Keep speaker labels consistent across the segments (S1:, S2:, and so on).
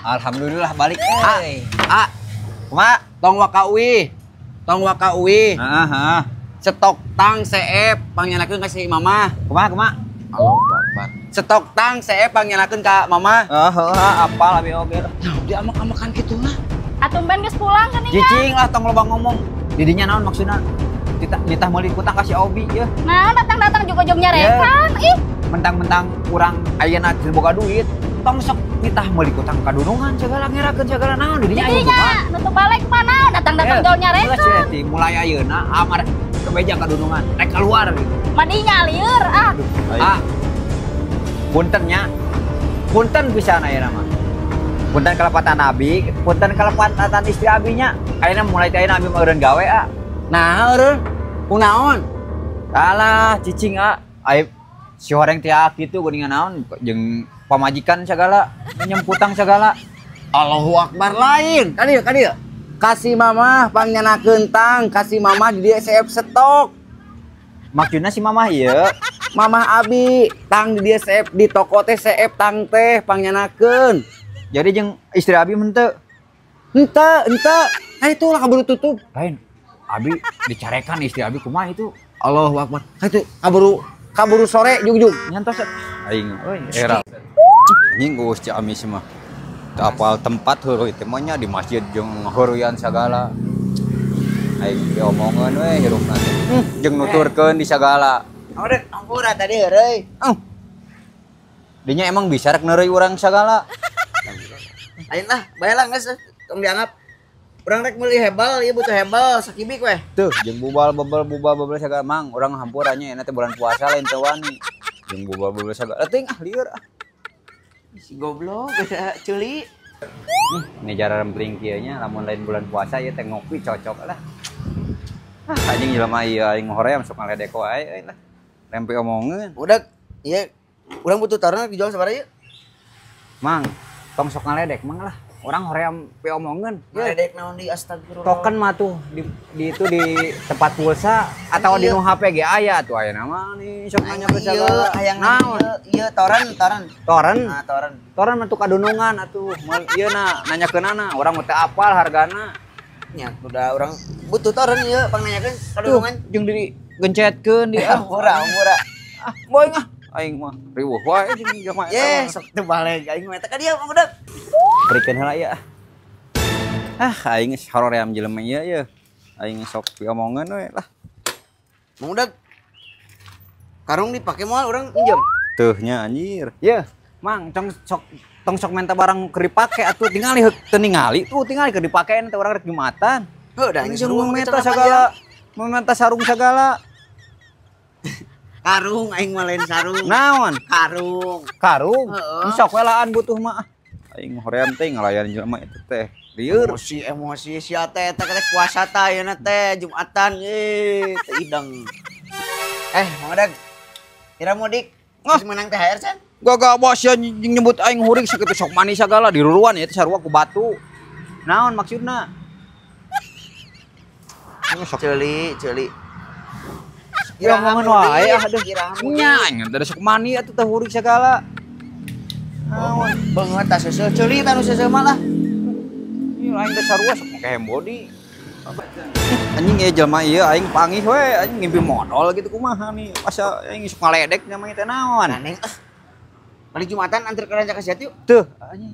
S1: Alhamdulillah balik
S2: Ah,
S1: euy.
S2: ah,
S1: Kumaha?
S2: Tong waka uih. Tong waka uih.
S1: Heeh, heeh.
S2: Stok tang seep pangnyanakeun ka si mama.
S1: Kumaha, kumaha?
S2: Allahu Akbar. Stok tang seep pangnyanakeun ka mama.
S1: Heeh, heeh, apal abi oge.
S2: Nah, dia amak-amakan kitu lah.
S3: Atuh ben geus pulang geuning.
S1: Cicing lah, tong loba ngomong. Didinya naon maksudna? Nitah nitah meuli kutang ka si Obi yeuh.
S3: Nah, datang-datang juga jog nyarekan. Ih,
S1: Mentang-mentang urang ayeuna teu boga duit, tong sok nitah meuli kutang ka dunungan segala, ngerakeun segala, naon didinya aya
S3: didinya
S1: hubungan.
S3: Nutup balik mana? Datang-datang jauh nyarekan.
S1: Geus we, mulai ayeuna amar kebeja ka dunungan, rek keluar gitu.
S3: Madinya lieur ah.
S1: Ah. Punten nya. Punten pisan ayeuna mah. Punten kalepatan abi, punten kalepatan istri abinya. Ayeuna mulai ti ayeuna abi mah eureun gawe, ah.
S2: Nah, eureun. Kunaon?
S1: Alah, cicing ah. Ayo si horeng teh ah kitu geuningan naon jeung pamajikan segala, nyemputang segala.
S2: Allahu Akbar, lain. Ka dieu, ka dieu. Kasih mama pangnyanakeun tang, kasih mama di dieu seep stok.
S1: Maksudna si mamah ieu?
S2: Mamah abi, tang di dieu seep, di toko teh seep tang teh pangnyanakeun.
S1: Jadi jeung istri abi henteu?
S2: Henteu, henteu. Nah, itulah kaburu tutup.
S1: Lain. Abi dicarekan istri abi kumaha itu?
S2: Allahu Akbar. Nah, itu kaburu kaburu sore jug-jug.
S1: Nyantos aing euy era. Anjing geus Ciamis mah. Teu apal tempat heuruy teh mah nya, di masjid jeung heuruyan sagala. Aing diomongeun we hirupna teh. Jeung nuturkeun di sagala.
S4: Udah, ampura tadi heureuy.
S1: Oh. Dinya emang bisa rek neureuy urang sagala.
S4: Lain lah, bae lah geus tong dianggap. Urang rek meuli hebel, ieu butuh hebel sakibik weh.
S1: Tuh, jeung bubal bebel bubal bebel sagala, Mang, urang hampura nya, teh bulan puasa lain teu wani. Jeung bubal bebel sagala. Teuing ah, lieur ah.
S4: Si goblok, beda ceuli.
S1: Ini jara rempling kieu nya, lamun lain bulan puasa ieu teh ngopi cocok lah. Ah, anjing jelema ieu aing hoream sok ngaledek wae euy lah. Rempe omongeun.
S4: Udah, iya urang butuh taruna dijual sabaraha ieu?
S1: Mang, tong sok ngaledek mang lah. Urang hoream pe omongeun.
S4: Ngaledek naon di, astagfirullah.
S1: Token mah tuh di itu di tempat pulsa atau di
S4: Iya.
S1: nu HP ge aya tuh aya nama nih sok nanya ke
S4: Iya,
S1: segala.
S4: hayang
S1: Naon?
S4: Ieu, ieu toren, toren.
S1: Toren.
S4: Nah, toren.
S1: Toren mah tuh kadunungan atuh. Moal ieu na nanyakeunana, urang mah teu apal hargana.
S4: Nya, udah urang butuh toren ieu pang nanyakeun
S1: Tuh,
S4: kadunungan.
S1: jeung digencetkeun di ah.
S4: Ampura, ampura.
S1: Ah, boy ah. Aing mah riweuh wae jeung jelema eta
S4: Ye,
S1: mah.
S4: sok teu balik aing mah ka dieu, Mang Budak.
S1: Perikeun heula ieu ah. Ah, aing geus horoream jelema ieu ye. Aing sok diomongeun we lah.
S4: Mang Budak. Karung dipake moal, urang minjem?
S1: Tuh nya anjir. Ye, Mang, tong sok tong sok minta barang keur dipake atuh, tingali heuk teu ningali tuh, tingali keur dipake teh urang rek Jumatan.
S4: Heuh, da aing
S1: Jeung
S4: seru
S1: minta segala, meminta sarung segala.
S4: Karung aing mah, lain sarung.
S1: Naon?
S4: Karung.
S1: Karung.
S4: Heeh.
S1: Sok we laan butuh mah. Ah. Aing hoream teh ngalayan jelema itu teh. Lieur.
S4: Emosi emosi sia teh, eta teh puasa tah ayeuna teh Jumatan ye teh ideng. Eh, Mang Udag. Kira mudik
S1: Ah.
S4: geus menang THR can?
S1: Gagah bos ya jeung nyebut aing hurig sakitu sok manis segala diruruan ya teh sarua ku batu. Naon maksudna? Ini sok
S4: Ceuli, ceuli.
S1: Ya omongan wae ah, aduh.
S4: Kira mudik.
S1: Nya aing teh sok mani atuh teh hurig segala.
S4: Naon? Beungeut tah seuseuh ceuli tah nu seuseuh mah lah.
S1: Ieu aing teh sarua sok make body. Anjing ieu jelema ieu aing pangih we, anjing ngimpi modal gitu kumaha nih. Asa aing sok ngaledek namanya teh naon.
S4: Aneh ah. Balik Jumatan antar ke Rancakasiat yuk.
S1: Tuh, anjing.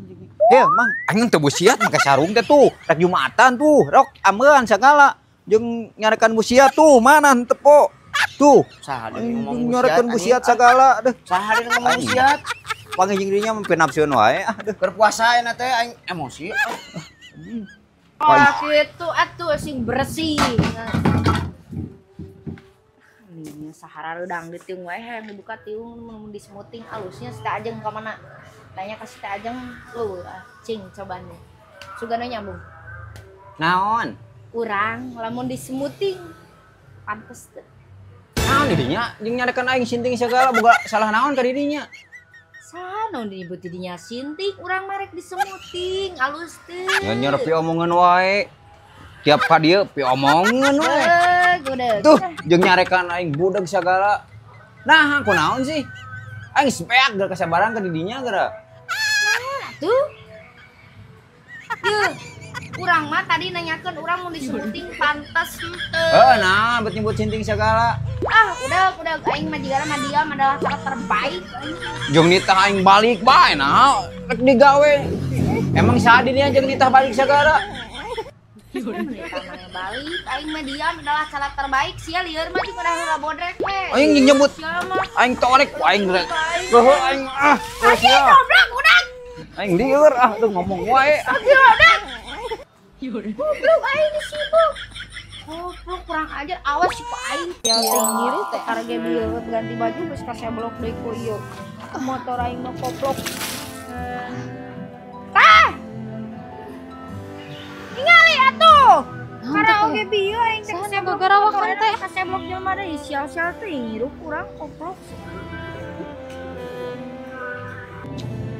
S1: Heuh, Mang, aing teu busiat make sarung teh tuh. Rek Jumatan tuh, rok amean segala. Jeung nyarekan busiat tuh, mana henteu po. Tuh,
S4: Saha deui
S1: aing
S4: ngomong
S1: nyarekan
S4: busiat,
S1: busiat segala deh.
S4: Saha deui ngomong
S1: Anjing.
S4: busiat?
S1: Panggih jeung dirinya mah nafsueun wae ah deh.
S4: Keur puasa ayeuna teh aing emosi. Ah.
S3: Oh, gitu atuh sing bersih. Ini sahara redang di tiung wae hayang dibuka tiung mun di smoothing alusnya si Teh Ajeng ka mana? Tanya ka si Teh Ajeng leuweuh ah, cing cobaan. Sugana nyambung.
S1: Naon?
S3: Urang lamun di smoothing pantes teu?
S1: Naon dirinya jeung nyarekan aing sinting segala, boga salah naon ka dirinya?
S3: Saha nu disebut didinya sinting, urang marek di smoothing alus teu?
S1: Nya nyerep omongan wae. Tiap ka dieu pi omongan wae.
S3: Eh, gudeg.
S1: Tuh, jeung nyarekan aing budeg segala. Nah, kunaon sih? Aing sepeak geura kasabaran ka didinya geura.
S3: Nah, tuh. Urang mah tadi nanyakeun urang mau disebutin pantes henteu.
S1: Heuh nah, bet nyebut sinting segala.
S3: Ah, udah aing mah jigana mah diam adalah cara terbaik aing.
S1: Jeung nitah aing balik bae nah, rek digawe. Emang saha dinya jeung nitah balik segala?
S3: Balik aing mah diam adalah cara terbaik sia lieur mah jeung udah heula bodrek we.
S1: Aing nyebut aing torek ku aing rek. Heuh aing ah.
S3: Aing goblok udah.
S1: Aing lieur ah tuh ngomong wae.
S3: Udah. Goblok aing sibuk. Goblok kurang ajar awas si aing. Ya teh ngiru teh arege bieu ganti baju geus kaseblok deui ku ieu. Motor aing mah koplok. Tah. Ningali atuh. Karaoke bieu aing teh kaseblok garawakan teh kaseblok jelema deui sial-sial teh ngiru kurang koplok.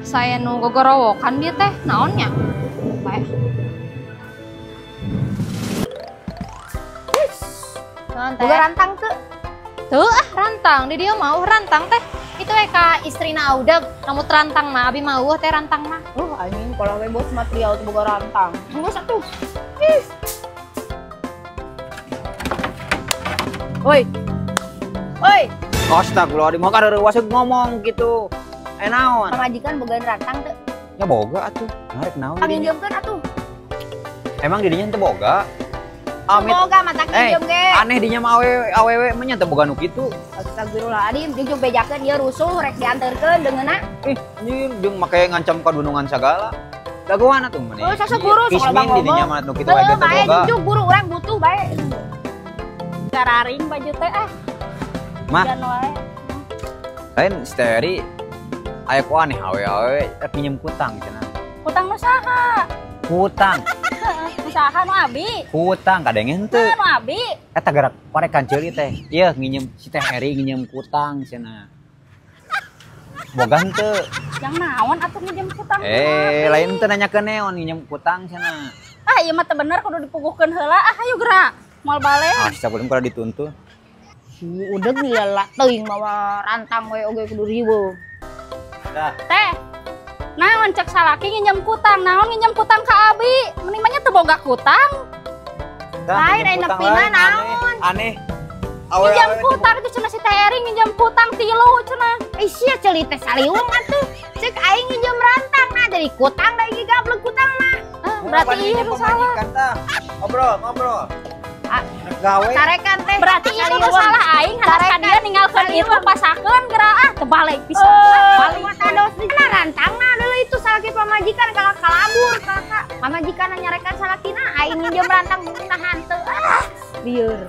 S5: Saya nu gogorowokan dia teh naonnya? Bae.
S3: Boga rantang tuh.
S5: Tuh ah rantang, di dia mau rantang teh. Itu we ka istrina Audag, kamu rantang mah abi mau teh rantang mah.
S3: Anjing kalau we bos material tuh boga rantang. Tunggu satu. Ih. Oi. Oi.
S1: Astagfirullahaladzim, mah kada reuwas ngomong gitu. Naon?
S3: Pamajikan boga rantang teu?
S1: Ya boga atuh. Narek naon?
S3: Panginjeumkeun atuh.
S1: Emang didinya teu boga? Amit.
S3: Boga mata kinjem ge.
S1: Aneh dinya mah awewe mah nya teu boga nu kitu.
S3: Astagfirullahaladzim, jujur bejakeun ieu rusuh rek dianterkeun deungeunna.
S1: Ih, anjir jeung make ngancam kadunungan sagala. Dagoan atuh meni.
S3: Oh, sasok guru sok loba ngomong.
S1: Didinya mah nu kitu wae teu boga.
S3: Jujur guru urang butuh bae.
S6: Gararing baju teh ah.
S1: Mah. Lain si Teri aya ku aneh awewe rek minjem kutang cenah.
S6: Kutang nu saha?
S1: Kutang.
S6: Usaha nu abi.
S1: Kutang kadenge henteu.
S6: Nu abi.
S1: Eta gerak parekan ceuli teh. Ieu nginjem si Teh Eri nginjem kutang cenah. Boga henteu.
S6: Yang naon atuh nginjem kutang?
S1: Lain teu nanyakeun neon nginjem kutang cenah.
S6: Ah ieu mah teu bener kudu dipuguhkeun heula. Ah ayo gerak. Moal balik.
S1: Astagfirullah kudu dituntun.
S3: Si udeg lila teuing mawa rantang we oge kudu riweuh.
S1: Dah.
S6: Teh. Naon cek salaki nginjem kutang, naon nginjem kutang ka abi? Mending mah nya teu boga kutang.
S3: Lain aya nepina naon?
S1: Aneh.
S6: Nginjem kutang itu cenah si Teh Eri nginjem kutang tilu cenah.
S3: Ih sia ceuli teh saliung atuh. Cek aing nginjem rantang nah jadi kutang da iki gablek kutang mah.
S6: Berarti ieu nu salah.
S1: Ngobrol, ngobrol. Gawe.
S3: Tarekan teh.
S6: Berarti ieu nu salah aing harus ka dia ninggalkeun itu pasakeun geura ah teu balik pisan.
S3: Balik matados di rantangna deui itu salaki pamajikan kalah kalabur kakak. Pamajikan nyarekan salakina aing nginjem rantang nahan teu. Ah, lieur.